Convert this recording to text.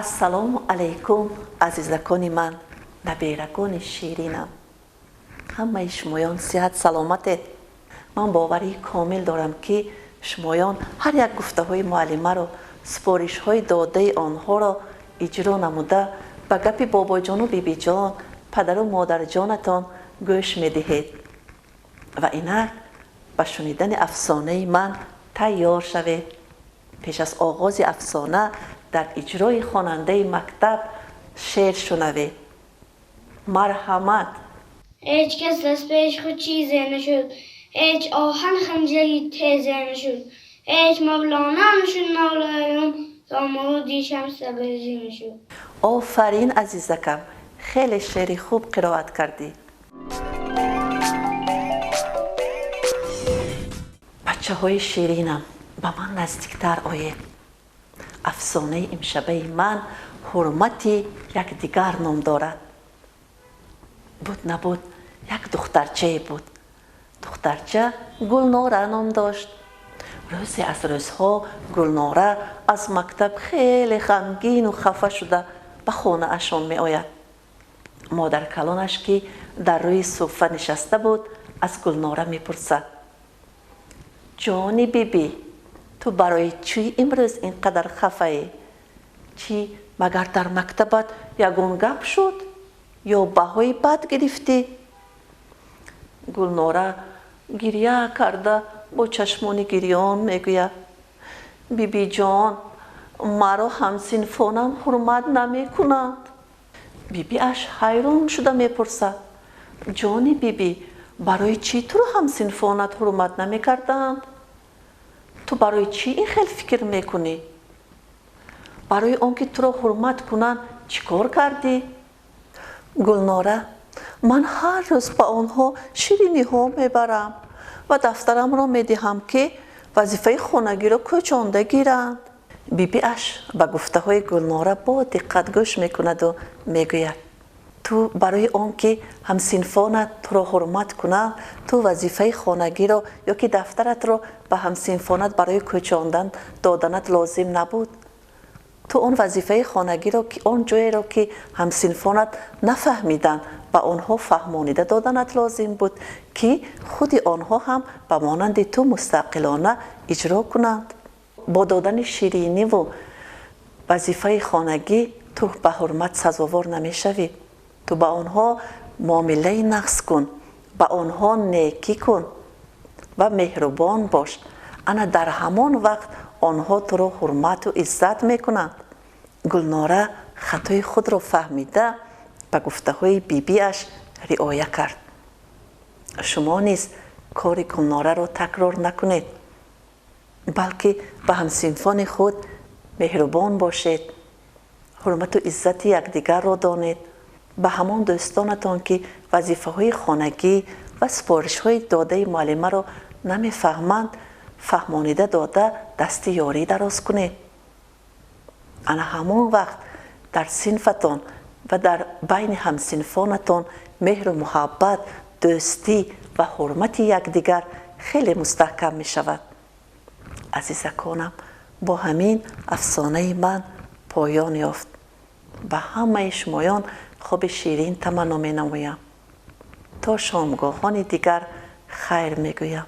Ассалому алайкум, азизакони ман, наберагони ширинам. Ҳамаи шумоён сиҳат саломатед. Ман боварии комил дорам, ки шумоён ҳар як гуфтаҳои муаллимаро, супоришҳои додаи онҳоро иҷро намуда, ба гапи бобоҷону бибиҷон, падару модарҷонатон гӯш медиҳед. Ва инак ба шунидани афсонаи ман тайёр шавед. Пеш аз оғози афсона дар иҷрои хонандаи мактаб шеър шунавед. Марҳамат. Ҳеҷ кас аз пеш худ чизе нашуд, ҳеҷ оҳан ханҷари тезе нашуд, ҳеҷ мавлоно нашуд мавлоюм, то муруди шамс табрезӣ нашуд. Офарин, азизакам, хеле шеъри хуб қироат кардӣ. Бачаҳои ширинам, ба ман наздиктар оед. Афсонаи имшабаи ман ҳурмати якдигар ном дорад. Буд набуд, як духтарчае буд. Духтарча Гулнора ном дошт. Рӯзе аз рӯзҳо Гулнора аз мактаб хеле ғамгину хафа шуда ба хонаашон меояд. Модаркалонаш, ки дар рӯи суфа нишаста буд, аз Гулнора мепурсад: ҷони бибӣ, ту барои чӣ имрӯз ин қадар хафаӣ? Чӣ, магар дар мактабат ягон гап шуд ё баҳои бад гирифтӣ? Гулнора гирья карда бо чашмони гирён мегӯяд: бибиҷон, маро ҳамсинфонам ҳурмат намекунанд. Бибиаш ҳайрон шуда мепурсад: ҷони бибӣ, барои чӣ туро ҳамсинфонат ҳурмат намекарданд? Ту барои чӣ ин хел фикр мекунӣ? Барои он ки туро ҳурмат кунанд, чӣ кор кардӣ? Гулнора: ман ҳар рӯз ба онҳо шириниҳо мебарам ва дафтарамро медиҳам, ки вазифаи хонагиро кӯчонда гиранд. Бибиаш ба гуфтаҳои Гулнора бо диққат гӯш мекунаду мегӯяд: ту барои он ки ҳамсинфонат туро ҳурмат кунанд, ту вазифаи хонагиро ё ки дафтаратро ба ҳамсинфонат барои кӯчондан доданат лозим набуд. Ту он вазифаи хонагиро, ки он ҷоеро ки ҳамсинфонат нафаҳмиданд, ба онҳо фаҳмонида доданат лозим буд, ки худи онҳо ҳам ба монанди ту мустақилона иҷро кунанд. Бо додани шириниву вазифаи хонагӣ ту ба ҳурмат сазовор намешавӣ. Ту ба онҳо муомилаи нағз кун, ба онҳо некӣ кун ва меҳрубон бош. Ана дар ҳамон вақт онҳо туро ҳурмату иззат мекунанд. Гулнора хатои худро фаҳмида ба гуфтаҳои бибиаш риоя кард. Шумо низ кори Гулнораро такрор накунед, балки ба ҳамсинфони худ меҳрубон бошед, ҳурмату иззати якдигарро донед. Ба ҳамон дӯстонатон, ки вазифаҳои хонагӣ ва супоришҳои додаи муаллимаро намефаҳманд, фаҳмонида дода дасти ёрӣ дароз кунед. Ана ҳамон вақт дар синфатон ва дар байни ҳамсинфонатон меҳру муҳаббат, дӯстӣ ва ҳурмати якдигар хеле мустаҳкам мешавад. Азизаконам, бо ҳамин афсонаи ман поён ёфт. Ба ҳамаи шумоён хоби ширин таманно менамоям. То шомгоҳони дигар хайр мегӯям.